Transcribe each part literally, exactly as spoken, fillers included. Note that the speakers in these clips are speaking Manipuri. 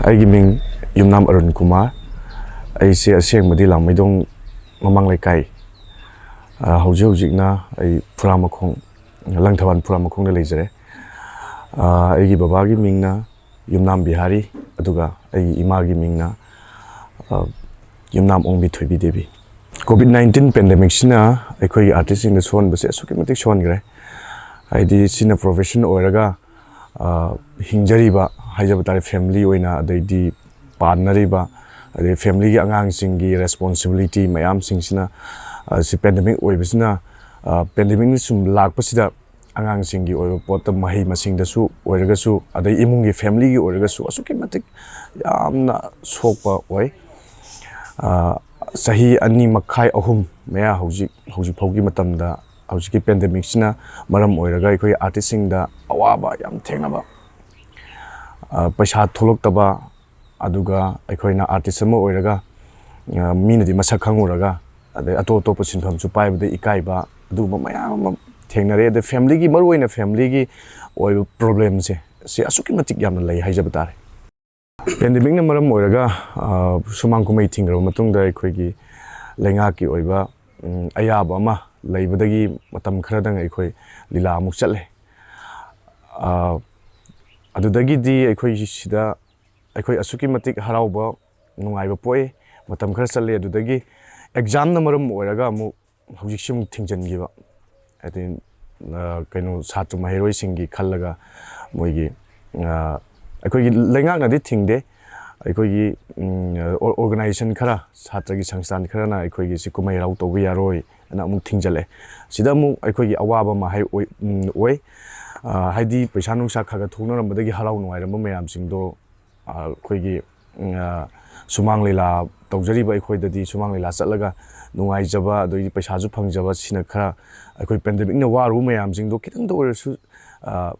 ꯑꯩꯒꯤ ꯃꯤꯡ ꯌꯨꯝꯅꯥꯝ ꯑꯔꯨꯟ ꯀꯨꯃꯥꯔ꯫ ꯑꯩꯁꯦ ꯑꯁꯦꯡꯕꯗꯤ ꯂꯥꯡꯃꯩꯗꯣꯡ ꯃꯃꯥꯡ ꯂꯩꯀꯥꯏ, ꯑ, ꯍꯧꯖꯤꯛ ꯍꯧꯖꯤꯛꯅ ꯑꯩ ꯐꯨꯔꯥꯃꯈꯣꯡ, ꯂꯪꯊꯕꯥꯜ ꯐꯨꯔꯥꯃꯈꯣꯡꯗ ꯂꯩꯖꯔꯦ꯫ ꯑ, ꯑꯩꯒꯤ ꯕꯕꯥꯒꯤ ꯃꯤꯡꯅ ꯌꯨꯝꯅꯥꯝ ꯕꯤꯍꯥꯔꯤ, ꯑꯗꯨꯒ ꯑꯩꯒꯤ ꯏꯃꯥꯒꯤ ꯃꯤꯡꯅ, ꯑ, ꯌꯨꯝꯅꯥꯝ ꯑꯣꯡꯕꯤ ꯊꯣꯏꯕꯤ ꯗꯦꯕꯤ꯫ ꯀꯣꯚꯤꯗ ꯅꯥꯏꯟꯇꯤꯟ ꯄꯦꯟꯗꯦꯃꯤꯛꯁꯤꯅ ꯑꯩꯈꯣꯏꯒꯤ ꯑꯥꯔꯇꯤꯁꯁꯤꯡꯗ ꯁꯣꯛꯍꯟꯕꯁꯦ ꯑꯁꯨꯛꯀꯤ ꯃꯇꯤꯛ ꯁꯣꯛꯍꯟꯈ꯭ꯔꯦ꯫ ꯍꯥꯏꯗꯤ ꯁꯤꯅ ꯄ꯭ꯔꯣꯐꯦꯁꯟ ꯑꯣꯏꯔꯒ, ꯑ, ꯍꯤꯡꯖꯔꯤꯕ ꯍꯥꯏꯖꯕ ꯇꯥꯔꯦ, ꯐꯦꯃꯤꯂꯤ ꯑꯣꯏꯅ, ꯑꯗꯩꯗꯤ ꯄꯥꯟꯅꯔꯤꯕ, ꯑꯗꯩ ꯐꯦꯃꯤꯂꯤꯒꯤ ꯑꯉꯥꯡꯁꯤꯡꯒꯤ ꯔꯦꯁꯄꯣꯟꯁꯤꯕꯤꯂꯤꯇꯤ ꯃꯌꯥꯝꯁꯤꯡꯁꯤꯅ, ꯑ, ꯁꯤ ꯄꯦꯟꯗꯦꯃꯤꯛ ꯑꯣꯏꯕꯁꯤꯅ, ꯑ, ꯄꯦꯟꯗꯦꯃꯤꯛꯅ ꯁꯨꯝ ꯂꯥꯛꯄꯁꯤꯗ ꯑꯉꯥꯡꯁꯤꯡꯒꯤ ꯑꯣꯏꯕ ꯄꯣꯠꯇ, ꯃꯍꯩ ꯃꯁꯤꯡꯗꯁꯨ ꯑꯣꯏꯔꯒꯁꯨ, ꯑꯗꯩ ꯏꯃꯨꯡꯒꯤ ꯐꯦꯃꯤꯂꯤꯒꯤ ꯑꯣꯏꯔꯒꯁꯨ ꯑꯁꯨꯛꯀꯤ ꯃꯇꯤꯛ ꯌꯥꯝꯅ ꯁꯣꯛꯄ ꯑꯣꯏ꯫ ꯑ, ꯆꯍꯤ ꯑꯅꯤ ꯃꯈꯥꯏ, ꯑꯍꯨꯝ ꯃꯌꯥ ꯍꯧꯖꯤꯛ, ꯍꯧꯖꯤꯛ ꯐꯥꯎꯒꯤ ꯃꯇꯝꯗ, ꯍꯧꯖꯤꯛꯀꯤ ꯄꯦꯟꯗꯦꯃꯤꯛꯁꯤꯅ ꯃꯔꯝ ꯑꯣꯏꯔꯒ ꯑꯩꯈꯣꯏ ꯑꯥꯔꯇꯤꯁꯁꯤꯡꯗ ꯑꯋꯥꯕ ꯌꯥꯝ ꯊꯦꯡꯅꯕ, ꯑ, ꯄꯩꯁꯥ ꯊꯣꯛꯂꯛꯇꯕ, ꯑꯗꯨꯒ ꯑꯩꯈꯣꯏꯅ ꯑꯥꯔꯇꯤꯁ ꯑꯃ ꯑꯣꯏꯔꯒ, ꯑ, ꯃꯤꯅꯗꯤ ꯃꯁꯛ ꯈꯪꯉꯨꯔꯒ, ꯑꯗꯩ ꯑꯇꯣꯞ ꯑꯇꯣꯞꯄ ꯁꯤꯟꯐꯝꯁꯨ ꯄꯥꯏꯕꯗ ꯏꯀꯥꯏꯕ, ꯑꯗꯨꯒꯨꯝꯕ ꯃꯌꯥꯝ ꯑꯃ ꯊꯦꯡꯅꯔꯦ꯫ ꯑꯗꯩ ꯐꯦꯃꯤꯂꯤꯒꯤ, ꯃꯔꯨꯑꯣꯏꯅ ꯐꯦꯃꯤꯂꯤꯒꯤ ꯑꯣꯏꯕ ꯄ꯭ꯔꯣꯕ꯭ꯂꯦꯝꯁꯦ, ꯁꯤ ꯑꯁꯨꯛꯀꯤ ꯃꯇꯤꯛ ꯌꯥꯝꯅ ꯂꯩ ꯍꯥꯏꯖꯕ ꯇꯥꯔꯦ꯫ ꯄꯦꯟꯗꯦꯃꯤꯛꯅ ꯃꯔꯝ ꯑꯣꯏꯔꯒ, ꯑ, ꯁꯨꯃꯥꯡ ꯀꯨꯝꯍꯩ ꯊꯤꯡꯈ꯭ꯔꯕ ꯃꯇꯨꯡꯗ ꯑꯩꯈꯣꯏꯒꯤ ꯂꯩꯉꯥꯛꯀꯤ ꯑꯣꯏꯕ, ꯎꯝ, ꯑꯌꯥꯕ ꯑꯃ ꯂꯩꯕꯗꯒꯤ ꯃꯇꯝ ꯈꯔꯗꯪ ꯑꯩꯈꯣꯏ ꯂꯤꯂꯥ ꯑꯃꯨꯛ ꯆꯠꯂꯦ꯫ ꯑ, ꯑꯗꯨꯗꯒꯤꯗꯤ ꯑꯩꯈꯣꯏ ꯁꯤꯗ ꯑꯩꯈꯣꯏ ꯑꯁꯨꯛꯀꯤ ꯃꯇꯤꯛ ꯍꯔꯥꯎꯕ, ꯅꯨꯡꯉꯥꯏꯕ ꯄꯣꯛꯏ꯫ ꯃꯇꯝ ꯈꯔ ꯆꯠꯂꯦ, ꯑꯗꯨꯗꯒꯤ ꯑꯦꯛꯖꯥꯝꯅ ꯃꯔꯝ ꯑꯣꯏꯔꯒ ꯑꯃꯨꯛ ꯍꯧꯖꯤꯛꯁꯤ ꯑꯃꯨꯛ ꯊꯤꯡꯖꯤꯟꯈꯤꯕ꯫ ꯍꯥꯏꯗꯤ, ꯑ, ꯀꯩꯅꯣ, ꯁꯥꯇ꯭ꯔ ꯃꯍꯩꯔꯣꯏꯁꯤꯡꯒꯤ ꯈꯜꯂꯒ ꯃꯣꯏꯒꯤ, ꯑ, ꯑꯩꯈꯣꯏꯒꯤ ꯂꯩꯉꯥꯛꯅꯗꯤ ꯊꯤꯡꯗꯦ, ꯑꯩꯈꯣꯏꯒꯤ, ꯎꯝ, ꯑꯣ-, ꯑꯣꯔꯒꯅꯥꯏꯖꯦꯁꯟ ꯈꯔ, ꯁꯥꯇ꯭ꯔꯒꯤ ꯁꯪꯁꯊꯥꯟ ꯈꯔꯅ ꯑꯩꯈꯣꯏꯒꯤ ꯁꯤ ꯀꯨꯝꯍꯩ ꯍꯔꯥꯎ ꯇꯧꯕ ꯌꯥꯔꯣꯏ ꯍꯥꯏꯅ ꯑꯃꯨꯛ ꯊꯤꯡꯖꯤꯜꯂꯦ꯫ ꯁꯤꯗ ꯑꯃꯨꯛ ꯑꯩꯈꯣꯏꯒꯤ ꯑꯋꯥꯕ ꯑꯃ ꯍꯥꯏ ꯑꯣꯏ-, ꯎꯝ, ꯑꯣꯏ꯫ ꯑ, ꯍꯥꯏꯗꯤ ꯄꯩꯁꯥ ꯅꯨꯡꯁꯥ ꯈꯔ ꯈꯔ ꯊꯣꯛꯅꯔꯝꯕꯗꯒꯤ ꯍꯔꯥꯎ ꯅꯨꯡꯉꯥꯏꯔꯝꯕ ꯃꯌꯥꯝꯁꯤꯡꯗꯣ, ꯑ, ꯑꯩꯈꯣꯏꯒꯤ, ꯎꯝ, ꯑ, ꯁꯨꯃꯥꯡ ꯂꯤꯂꯥ ꯇꯧꯖꯔꯤꯕ ꯑꯩꯈꯣꯏꯗꯗꯤ ꯁꯨꯃꯥꯡ ꯂꯤꯂꯥ ꯆꯠꯂꯒ ꯅꯨꯡꯉꯥꯏꯖꯕ, ꯑꯗꯒꯤ ꯄꯩꯁꯥꯁꯨ ꯐꯪꯖꯕ, ꯁꯤꯅ ꯈꯔ ꯑꯩꯈꯣꯏ ꯄꯦꯟꯗꯦꯃꯤꯛꯅ ꯋꯥꯔꯨꯕ ꯃꯌꯥꯝꯁꯤꯡꯗꯣ ꯈꯤꯇꯪꯗ ꯑꯣꯏꯔꯁꯨ, ꯑ,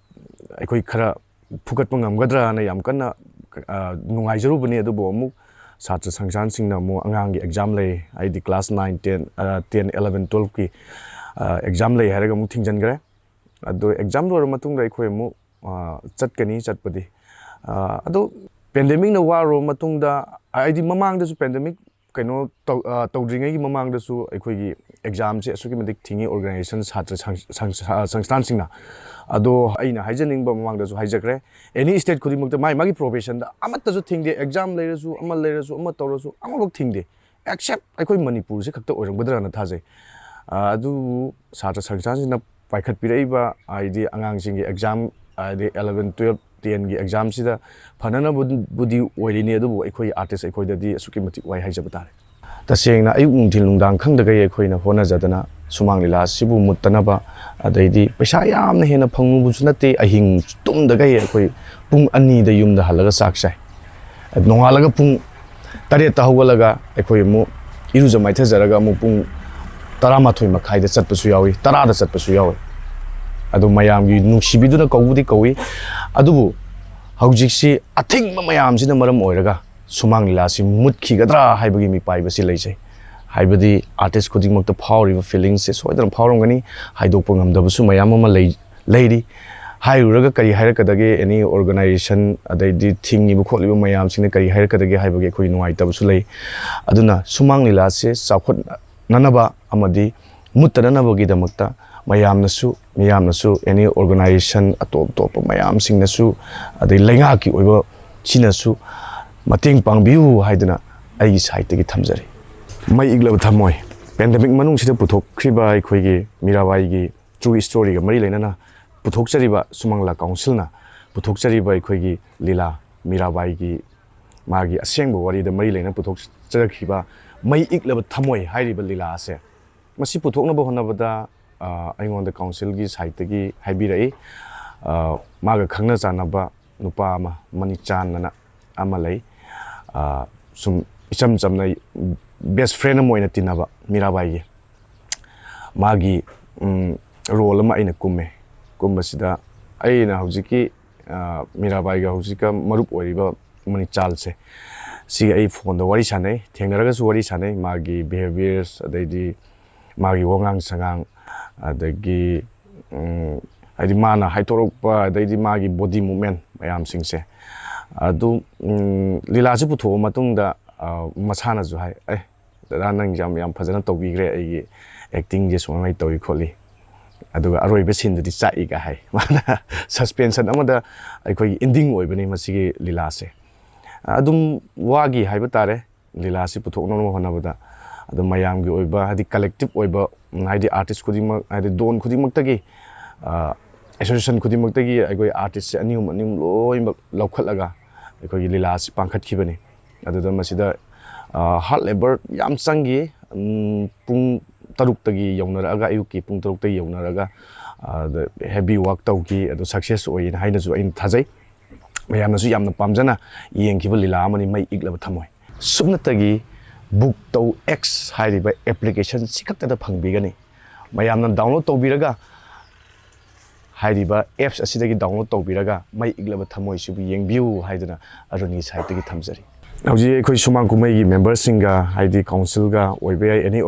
ꯑꯩꯈꯣꯏ ꯈꯔ ꯐꯨꯒꯠꯄ ꯉꯝꯒꯗ꯭ꯔꯥꯅ ꯌꯥꯝ ꯀꯟꯅ, ꯑ, ꯅꯨꯡꯉꯥꯏꯖꯔꯨꯕꯅꯤ꯫ ꯑꯗꯨꯕꯨ ꯑꯃꯨꯛ ꯁꯥꯇ꯭ꯔ ꯁꯪꯁꯊꯥꯟꯁꯤꯡꯅ ꯑꯃꯨꯛ ꯑꯉꯥꯡꯒꯤ ꯑꯦꯛꯖꯥꯝ ꯂꯩ, ꯍꯥꯏꯗꯤ ꯀ꯭ꯂꯥꯁ ꯅꯥꯏꯟ, ꯇꯦꯟ, ꯑ, ꯇꯦꯟ, ꯏꯂꯚꯦꯟ, ꯇꯨꯋꯦꯜꯐꯀꯤ, ꯑ, ꯑꯦꯛꯖꯥꯝ ꯂꯩ ꯍꯥꯏꯔꯒ ꯑꯃꯨꯛ ꯊꯤꯡꯖꯤꯟꯈ꯭ꯔꯦ꯫ ꯑꯗꯣ ꯑꯦꯛꯖꯥꯝ ꯂꯣꯏꯔ ꯃꯇꯨꯡꯗ ꯑꯩꯈꯣꯏ ꯑꯃꯨꯛ, ꯑ, ꯆꯠꯀꯅꯤ꯫ ꯆꯠꯄꯗꯤ, ꯑ, ꯑꯗꯣ ꯄꯦꯟꯗꯦꯃꯤꯛꯅ ꯋꯥꯔꯨꯔꯕ ꯃꯇꯨꯡꯗ, ꯍꯥꯏꯗꯤ ꯃꯃꯥꯡꯗꯁꯨ ꯄꯦꯟꯗꯦꯃꯤꯛ ꯀꯩꯅꯣ ꯇꯧ-, ꯑ, ꯇꯧꯗ꯭ꯔꯤꯉꯩꯒꯤ ꯃꯃꯥꯡꯗꯁꯨ ꯑꯩꯈꯣꯏꯒꯤ ꯑꯦꯛꯖꯥꯝꯁꯦ ꯑꯁꯨꯛꯀꯤ ꯃꯇꯤꯛ ꯊꯤꯡꯉꯤ꯫ ꯑꯣꯔꯒꯅꯥꯏꯖꯦꯁꯟ, ꯁꯥꯇ꯭ꯔ ꯁꯪ-, ꯁꯪ-, ꯑ, ꯁꯪꯁꯊꯥꯟꯁꯤꯡꯅ꯫ ꯑꯗꯣ ꯑꯩꯅ ꯍꯥꯏꯖꯅꯤꯡꯕ ꯃꯃꯥꯡꯗꯁꯨ ꯍꯥꯏꯖꯈ꯭ꯔꯦ, ꯑꯦꯅꯤ ꯁ꯭ꯇꯦꯠ ꯈꯨꯗꯤꯡꯃꯛꯇ ꯃꯥꯒꯤ ꯃꯥꯒꯤ ꯄ꯭ꯔꯣꯐꯦꯁꯟꯗ ꯑꯃꯠꯇꯁꯨ ꯊꯤꯡꯗꯦ꯫ ꯑꯦꯛꯖꯥꯝ ꯂꯩꯔꯁꯨ, ꯑꯃ ꯂꯩꯔꯁꯨ, ꯑꯃ ꯇꯧꯔꯁꯨ, ꯑꯃꯐꯥꯎ ꯊꯤꯡꯗꯦ꯫ ꯑꯦꯛꯁꯦꯞ ꯑꯩꯈꯣꯏ ꯃꯅꯤꯄꯨꯔꯁꯤ ꯈꯛꯇ ꯑꯣꯏꯔꯝꯒꯗ꯭ꯔꯅ ꯊꯥꯖꯩ꯫ ꯑ, ꯑꯗꯨꯕꯨ ꯁꯥꯇ꯭ꯔ ꯁꯪꯁꯊꯥꯟꯁꯤꯡꯅ ꯄꯥꯏꯈꯠꯄꯤꯔꯛꯏꯕ, ꯍꯥꯏꯗꯤ ꯑꯉꯥꯡꯁꯤꯡꯒꯤ ꯑꯦꯛꯖꯥꯝ, ꯍꯥꯏꯗꯤ eleven, twelve, ten ꯒꯤ ꯑꯦꯛꯖꯥꯝꯁꯤꯗ ꯐꯅꯅꯕꯕꯨꯗꯤ ꯑꯣꯏꯔꯤꯅꯤ, ꯑꯗꯨꯕꯨ ꯑꯩꯈꯣꯏ ꯑꯥꯔꯇꯤꯁ ꯑꯩꯈꯣꯏꯗꯗꯤ ꯑꯁꯨꯛꯀꯤ ꯃꯇꯤꯛ ꯋꯥꯏ ꯍꯥꯏꯖꯕ ꯇꯥꯔꯦ꯫ ꯇꯁꯦꯡꯅ ꯑꯌꯨꯛ ꯅꯨꯡꯊꯤꯜ ꯅꯨꯡꯗꯥꯡ ꯈꯪꯗꯈꯩ ꯑꯩꯈꯣꯏꯅ ꯍꯣꯠꯅꯖꯗꯅ ꯁꯨꯃꯥꯡ ꯂꯤꯂꯥ ꯑꯁꯤꯕꯨ ꯃꯨꯠꯇꯅꯕ, ꯑꯗꯩꯗꯤ ꯄꯩꯁꯥ ꯌꯥꯝꯅ ꯍꯦꯟꯅ ꯐꯪꯉꯨꯕꯁꯨ ꯅꯠꯇꯦ, ꯑꯍꯤꯡ ꯇꯨꯝꯗꯈꯩ ꯑꯩꯈꯣꯏ ꯄꯨꯡ ꯑꯅꯤꯗ ꯌꯨꯝꯗ ꯍꯜꯂꯒ ꯆꯥꯛ ꯆꯥꯏ꯫ ꯅꯣꯡꯉꯥꯜꯂꯒ ꯄꯨꯡ ꯇꯔꯦꯠꯇ ꯍꯧꯒꯠꯂꯒ ꯑꯩꯈꯣꯏ ꯑꯃꯨꯛ ꯏꯔꯨꯖ ꯃꯥꯏꯊꯖꯔꯒ ꯑꯃꯨꯛ ꯄꯨꯡ ꯇꯔꯥꯃꯥꯊꯣꯏ ꯃꯈꯥꯏꯗ ꯆꯠꯄꯁꯨ ꯌꯥꯎꯏ, ꯇꯔꯥꯗ ꯆꯠꯄꯁꯨ ꯌꯥꯎꯏ꯫ ꯑꯗꯨ ꯃꯌꯥꯝꯒꯤ ꯅꯨꯡꯁꯤꯕꯤꯗꯨꯅ ꯀꯧꯕꯨꯗꯤ ꯀꯧꯏ, ꯑꯗꯨꯕꯨ ꯍꯧꯖꯤꯛꯁꯤ ꯑꯊꯤꯡꯕ ꯃꯌꯥꯝꯁꯤꯅ ꯃꯔꯝ ꯑꯣꯏꯔꯒ ꯁꯨꯃꯥꯡ ꯂꯤꯂꯥꯁꯤ ꯃꯨꯠꯈꯤꯒꯗ꯭ꯔꯥ ꯍꯥꯏꯕꯒꯤ ꯃꯤꯄꯥꯏꯕꯁꯤ ꯂꯩꯖꯩ꯫ ꯍꯥꯏꯕꯗꯤ ꯑꯥꯔꯇꯤꯁ ꯈꯨꯗꯤꯡꯃꯛꯇ ꯐꯥꯎꯔꯤꯕ ꯐꯤꯂꯤꯡꯁꯦ ꯁꯣꯏꯗꯅ ꯐꯥꯎꯔꯝꯒꯅꯤ, ꯍꯥꯏꯗꯣꯛꯄ ꯉꯝꯗꯕꯁꯨ ꯃꯌꯥꯝ ꯑꯃ ꯂꯩ, ꯂꯩꯔꯤ꯫ ꯍꯥꯏꯔꯨꯔꯒ ꯀꯔꯤ ꯍꯥꯏꯔꯛꯀꯗꯒꯦ? ꯑꯦꯅꯤ ꯑꯣꯔꯒꯅꯥꯏꯖꯦꯁꯟ, ꯑꯗꯩꯗꯤ ꯊꯤꯡꯉꯤꯕ ꯈꯣꯠꯂꯤꯕ ꯃꯌꯥꯝꯁꯤꯡꯅ ꯀꯔꯤ ꯍꯥꯏꯔꯛꯀꯗꯒꯦ ꯍꯥꯏꯕꯒꯤ ꯑꯩꯈꯣꯏ ꯅꯨꯡꯉꯥꯏꯇꯕꯁꯨ ꯂꯩ꯫ ꯑꯗꯨꯅ ꯁꯨꯃꯥꯡ ꯂꯤꯂꯥꯁꯦ ꯆꯥꯎꯈꯠꯅꯅꯕ ꯑꯃꯗꯤ ꯃꯨꯠꯇꯅꯅꯕꯒꯤꯗꯃꯛꯇ ꯃꯌꯥꯝꯅꯁꯨ, ꯃꯤꯌꯥꯝꯅꯁꯨ, ꯑꯦꯅꯤ ꯑꯣꯔꯒꯅꯥꯏꯖꯦꯁꯟ ꯑꯇꯣꯞ ꯑꯇꯣꯞꯄ ꯃꯌꯥꯝꯁꯤꯡꯅꯁꯨ, ꯑꯗꯩ ꯂꯩꯉꯥꯛꯀꯤ ꯑꯣꯏꯕ ꯁꯤꯅꯁꯨ ꯃꯇꯦꯡ ꯄꯥꯡꯕꯤꯌꯨ ꯍꯥꯏꯗꯨꯅ ꯑꯩꯒꯤ ꯁꯥꯏꯠꯇꯒꯤ ꯊꯝꯖꯔꯤ꯫ ꯃꯩ ꯏꯛꯂꯕ ꯊꯝꯃꯣꯏ꯫ ꯄꯦꯟꯗꯦꯃꯤꯛ ꯃꯅꯨꯡꯁꯤꯗ ꯄꯨꯊꯣꯛꯈ꯭ꯔꯤꯕ ꯑꯩꯈꯣꯏꯒꯤ ꯃꯤꯔꯥꯕꯥꯏꯒꯤ ꯇ꯭ꯔꯨ ꯁ꯭ꯇꯣꯔꯤꯒ ꯃꯔꯤ ꯂꯩꯅꯅ ꯄꯨꯊꯣꯛꯆꯔꯤꯕ ꯁꯨꯃꯥꯡ ꯂꯤꯂꯥ ꯀꯥꯎꯟꯁꯤꯜꯅ ꯄꯨꯊꯣꯛꯆꯔꯤꯕ ꯑꯩꯈꯣꯏꯒꯤ ꯂꯤꯂꯥ ꯃꯤꯔꯥꯕꯥꯏꯒꯤ ꯃꯥꯒꯤ ꯑꯁꯦꯡꯕ ꯋꯥꯔꯤꯗ ꯃꯔꯤ ꯂꯩꯅ ꯄꯨꯊꯣꯛꯆꯔꯛꯈꯤꯕ ꯃꯩ ꯏꯛꯂꯕ ꯊꯝꯃꯣꯏ ꯍꯥꯏꯔꯤꯕ ꯂꯤꯂꯥ ꯑꯁꯦ, ꯃꯁꯤ ꯄꯨꯊꯣꯛꯅꯕ ꯍꯣꯠꯅꯕꯗ, ꯑ, ꯑꯩꯉꯣꯟꯗ ꯀꯥꯎꯟꯁꯤꯜꯒꯤ ꯁꯥꯏꯠꯇꯒꯤ ꯍꯥꯏꯕꯤꯔꯛꯏ꯫ ꯑ, ꯃꯥꯒ ꯈꯪꯅ ꯆꯥꯟꯅꯕ ꯅꯨꯄꯥ ꯑꯃ, ꯃꯅꯤꯆꯥꯟ ꯑꯅ ꯑꯃ ꯂꯩ꯫ ꯑ, ꯁꯨꯝ ꯏꯆꯝ ꯆꯝꯅ ꯕꯦꯁ ꯐ꯭ꯔꯦꯟ ꯑꯃ ꯑꯣꯏꯅ ꯇꯤꯟꯅꯕ ꯃꯤꯔꯥꯕꯥꯏꯒꯤ꯫ ꯃꯥꯒꯤ, ꯎꯝ, ꯔꯣꯜ ꯑꯃ ꯑꯩꯅ ꯀꯨꯝꯃꯦ꯫ ꯀꯨꯝꯕꯁꯤꯗ ꯑꯩꯅ ꯍꯧꯖꯤꯛꯀꯤ, ꯑ, ꯃꯤꯔꯥꯕꯥꯏꯒ ꯍꯧꯖꯤꯛꯀ ꯃꯔꯨꯞ ꯑꯣꯏꯔꯤꯕ ꯃꯅꯤꯆꯥꯜꯁꯦ, ꯁꯤꯒ ꯑꯩ ꯐꯣꯟꯗ ꯋꯥꯔꯤ ꯁꯥꯟꯅꯩ, ꯊꯦꯡꯅꯔꯒꯁꯨ ꯋꯥꯔꯤ ꯁꯥꯟꯅꯩ꯫ ꯃꯥꯒꯤ ꯕꯤꯍꯦꯕꯤꯌꯔꯁ, ꯑꯗꯩꯗꯤ ꯃꯥꯒꯤ ꯋꯥꯉꯥꯡ ꯁꯉꯥꯡ, ꯑꯗꯒꯤ, ꯎꯝ, ꯍꯥꯏꯗꯤ ꯃꯥꯅ ꯍꯥꯏꯗꯣꯔꯛꯄ, ꯑꯗꯩꯗꯤ ꯃꯥꯒꯤ ꯕꯣꯗꯤ ꯃꯨꯞꯃꯦꯟ ꯃꯌꯥꯝꯁꯤꯡꯁꯦ, ꯑꯗꯨ ꯎꯝ, ꯂꯤꯂꯥꯁꯤ ꯄꯨꯊꯣꯛꯑ ꯃꯇꯨꯡꯗ ꯑ, ꯃꯁꯥꯅꯁꯨ ꯍꯥꯏ, "ꯑꯦ, ꯗꯗꯥ, ꯅꯪꯁꯦ ꯌꯥꯝ ꯌꯥꯝ ꯐꯖꯅ ꯇꯧꯕꯤꯈ꯭ꯔꯦ, ꯑꯩꯒꯤ ꯑꯦꯛꯇꯤꯡꯁꯦ ꯁꯨꯃꯥꯏꯅ ꯇꯧꯏ ꯈꯣꯠꯂꯤ"꯫ ꯑꯗꯨꯒ ꯑꯔꯣꯏꯕ ꯁꯤꯟꯗꯨꯗꯤ ꯆꯥꯛꯏꯒ ꯍꯥꯏ꯫ ꯃꯥꯅ ꯁꯁꯄꯦꯟꯁꯟ ꯑꯃꯗ ꯑꯩꯈꯣꯏꯒꯤ ꯏꯟꯗꯤꯡ ꯑꯣꯏꯕꯅꯤ ꯃꯁꯤꯒꯤ ꯂꯤꯂꯥꯁꯦ꯫ ꯑꯗꯨꯝ ꯋꯥꯒꯤ ꯍꯥꯏꯕ ꯇꯥꯔꯦ, ꯂꯤꯂꯥꯁꯤ ꯄꯨꯊꯣꯛꯅꯕ ꯍꯣꯠꯅꯕꯗ꯫ ꯑꯗꯨꯝ ꯃꯌꯥꯝꯒꯤ ꯑꯣꯏꯕ, ꯍꯥꯏꯗꯤ ꯀꯂꯦꯛꯇꯤꯞ ꯑꯣꯏꯕ, ꯎꯝ, ꯍꯥꯏꯗꯤ ꯑꯥꯔꯇꯤꯁ ꯈꯨꯗꯤꯡꯃꯛ, ꯍꯥꯏꯗꯤ ꯗꯣꯟ ꯈꯨꯗꯤꯡꯃꯛꯇꯒꯤ, ꯑ, ꯑꯦꯁꯣꯁꯤꯌꯦꯁꯟ ꯈꯨꯗꯤꯡꯃꯛꯇꯒꯤ ꯑꯩꯈꯣꯏ ꯑꯥꯔꯇꯤꯁꯁꯦ ꯑꯅꯤ ꯑꯍꯨꯝ, ꯑꯅꯤ ꯑꯍꯨꯝ ꯂꯣꯏꯅꯃꯛ ꯂꯧꯈꯠꯂꯒ ꯑꯩꯈꯣꯏꯒꯤ ꯂꯤꯂꯥ ꯑꯁꯤ ꯄꯥꯡꯈꯠꯈꯤꯕꯅꯤ꯫ ꯑꯗꯨꯗ ꯃꯁꯤꯗ, ꯑ, ꯍꯥꯔꯗ ꯂꯦꯕꯔ ꯌꯥꯝ ꯆꯪꯈꯤ꯫ ꯎꯝ, ꯄꯨꯡ ꯇꯔꯨꯛꯇꯒꯤ ꯌꯧꯅꯔꯛꯑꯒ, ꯑꯌꯨꯛꯀꯤ ꯄꯨꯡ ꯇꯔꯨꯛꯇꯒꯤ ꯌꯧꯅꯔꯒ, ꯑꯗ ꯍꯦꯚꯤ ꯋꯥꯔꯛ ꯇꯧꯈꯤ꯫ ꯑꯗꯨ ꯁꯛꯁꯦꯁ ꯑꯣꯏꯌꯦꯅ ꯍꯥꯏꯅꯁꯨ ꯑꯩꯅ ꯊꯥꯖꯩ꯫ ꯃꯌꯥꯝꯅꯁꯨ ꯌꯥꯝꯅ ꯄꯥꯝꯖꯅ ꯌꯦꯡꯈꯤꯕ ꯂꯤꯂꯥ ꯑꯃꯅꯤ, ꯃꯩ ꯏꯛꯂꯕ ꯊꯝꯃꯣꯏ꯫ ꯁꯨꯞꯅꯇꯒꯤ ꯕꯨꯛ ꯇꯧ ꯑꯦꯛꯁ ꯍꯥꯏꯔꯤꯕ ꯑꯦꯄ꯭ꯂꯤꯀꯦꯁꯟ ꯁꯤꯈꯛꯇꯗ ꯐꯪꯕꯤꯒꯅꯤ꯫ ꯃꯌꯥꯝꯅ ꯗꯥꯎꯟꯂꯣꯗ ꯇꯧꯕꯤꯔꯒ, ꯍꯥꯏꯔꯤꯕ ꯑꯦꯞꯁ ꯑꯁꯤꯗꯒꯤ ꯗꯥꯎꯟꯂꯣꯗ ꯇꯧꯕꯤꯔꯒ ꯃꯩ ꯏꯛꯂꯕ ꯊꯝꯃꯣꯏꯁꯤꯕꯨ ꯌꯦꯡꯕꯤꯌꯨ ꯍꯥꯏꯗꯨꯅ ꯑꯔꯨꯟꯒꯤ ꯁꯥꯏꯠꯇꯒꯤ ꯊꯝꯖꯔꯤ꯫ ꯍꯧꯖꯤꯛ ꯑꯩꯈꯣꯏ ꯁꯨꯃꯥꯡ ꯀꯨꯝꯍꯩꯒꯤ ꯃꯦꯝꯕꯔꯁꯤꯡꯒ, ꯍꯥꯏꯗꯤ ꯀꯥꯎꯟꯁꯤꯜꯒ ꯑꯣꯏꯕ ꯌꯥꯏ, ꯑꯦꯅꯤ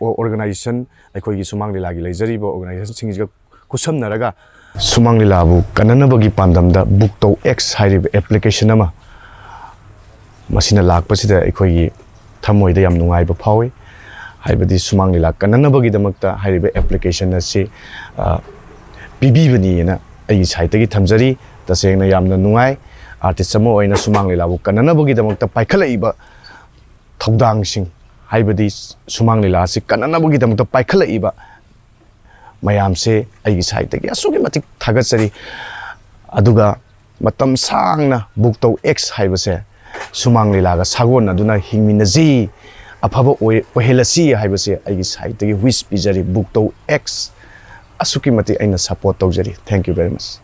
ꯑꯣꯔꯒꯅꯥꯏꯖꯦꯁꯟ, ꯑꯩꯈꯣꯏꯒꯤ ꯁꯨꯃꯥꯡ ꯂꯤꯂꯥꯒꯤ ꯂꯩꯖꯔꯤꯕ ꯑꯣꯔꯒꯅꯥꯏꯖꯦꯁꯟꯁꯤꯡꯁꯤꯒ ꯈꯨꯠꯁꯝꯅꯔꯒ ꯁꯨꯃꯥꯡ ꯂꯤꯂꯥꯕꯨ ꯀꯟꯅꯅꯕꯒꯤ ꯄꯥꯟꯗꯝꯗ ꯕꯨꯛ ꯇꯧ ꯑꯦꯛꯁ ꯍꯥꯏꯔꯤꯕ ꯑꯦꯄ꯭ꯂꯤꯀꯦꯁꯟ ꯑꯃ ꯃꯁꯤꯅ ꯂꯥꯛꯄꯁꯤꯗ ꯑꯩꯈꯣꯏꯒꯤ ꯊꯃꯣꯏꯗ ꯌꯥꯝ ꯅꯨꯡꯉꯥꯏꯕ ꯐꯥꯎꯏ꯫ ꯍꯥꯏꯕꯗꯤ ꯁꯨꯃꯥꯡ ꯂꯤꯂꯥ ꯀꯟꯅꯅꯕꯒꯤꯗꯃꯛꯇ ꯍꯥꯏꯔꯤꯕ ꯑꯦꯄ꯭ꯂꯤꯀꯦꯁꯟ ꯑꯁꯤ, ꯑ, ꯄꯤꯕꯤꯕꯅꯤꯅ ꯑꯩꯒꯤ ꯁꯥꯏꯠꯇꯒꯤ ꯊꯝꯖꯔꯤ꯫ ꯇꯁꯦꯡꯅ ꯌꯥꯝꯅ ꯅꯨꯡꯉꯥꯏ꯫ ꯑꯥꯔꯇꯤꯁ ꯑꯃ ꯑꯣꯏꯅ ꯁꯨꯃꯥꯡ ꯂꯤꯂꯥꯕꯨ ꯀꯟꯅꯅꯕꯒꯤꯗꯃꯛꯇ ꯄꯥꯏꯈꯠꯂꯛꯏꯕ ꯊꯧꯗꯥꯡꯁꯤꯡ, ꯍꯥꯏꯕꯗꯤ ꯁꯨꯃꯥꯡ ꯂꯤꯂꯥ ꯑꯁꯤ ꯀꯟꯅꯅꯕꯒꯤꯗꯃꯛꯇ ꯄꯥꯏꯈꯠꯂꯛꯏꯕ ꯃꯌꯥꯝꯁꯦ ꯑꯩꯒꯤ ꯁꯥꯏꯠꯇꯒꯤ ꯑꯁꯨꯛꯀꯤ ꯃꯇꯤꯛ ꯊꯥꯒꯠꯆꯔꯤ꯫ ꯑꯗꯨꯒ ꯃꯇꯝ ꯁꯥꯡꯅ ꯕꯨꯛ ꯇꯧ ꯑꯦꯛꯁ ꯍꯥꯏꯕꯁꯦ ꯁꯨꯃꯥꯡ ꯂꯤꯂꯥꯒ ꯁꯥꯒꯣꯟꯅꯗꯨꯅ ꯍꯤꯡꯃꯤꯟꯅꯁꯤ, ꯑꯐꯕ ꯑꯣꯏ-, ꯑꯣꯏꯍꯜꯂꯁꯤ ꯍꯥꯏꯕꯁꯦ ꯑꯩꯒꯤ ꯁꯥꯏꯠꯇꯒꯤ ꯋꯤꯁ ꯄꯤꯖꯔꯤ꯫ ꯕꯨꯛ ꯇꯧ ꯑꯦꯛꯁ ꯑꯁꯨꯛꯀꯤ ꯃꯇꯤꯛ ꯑꯩꯅ ꯁꯞꯄꯣꯔꯠ ꯇꯧꯖꯔꯤ꯫ Thank you very much꯫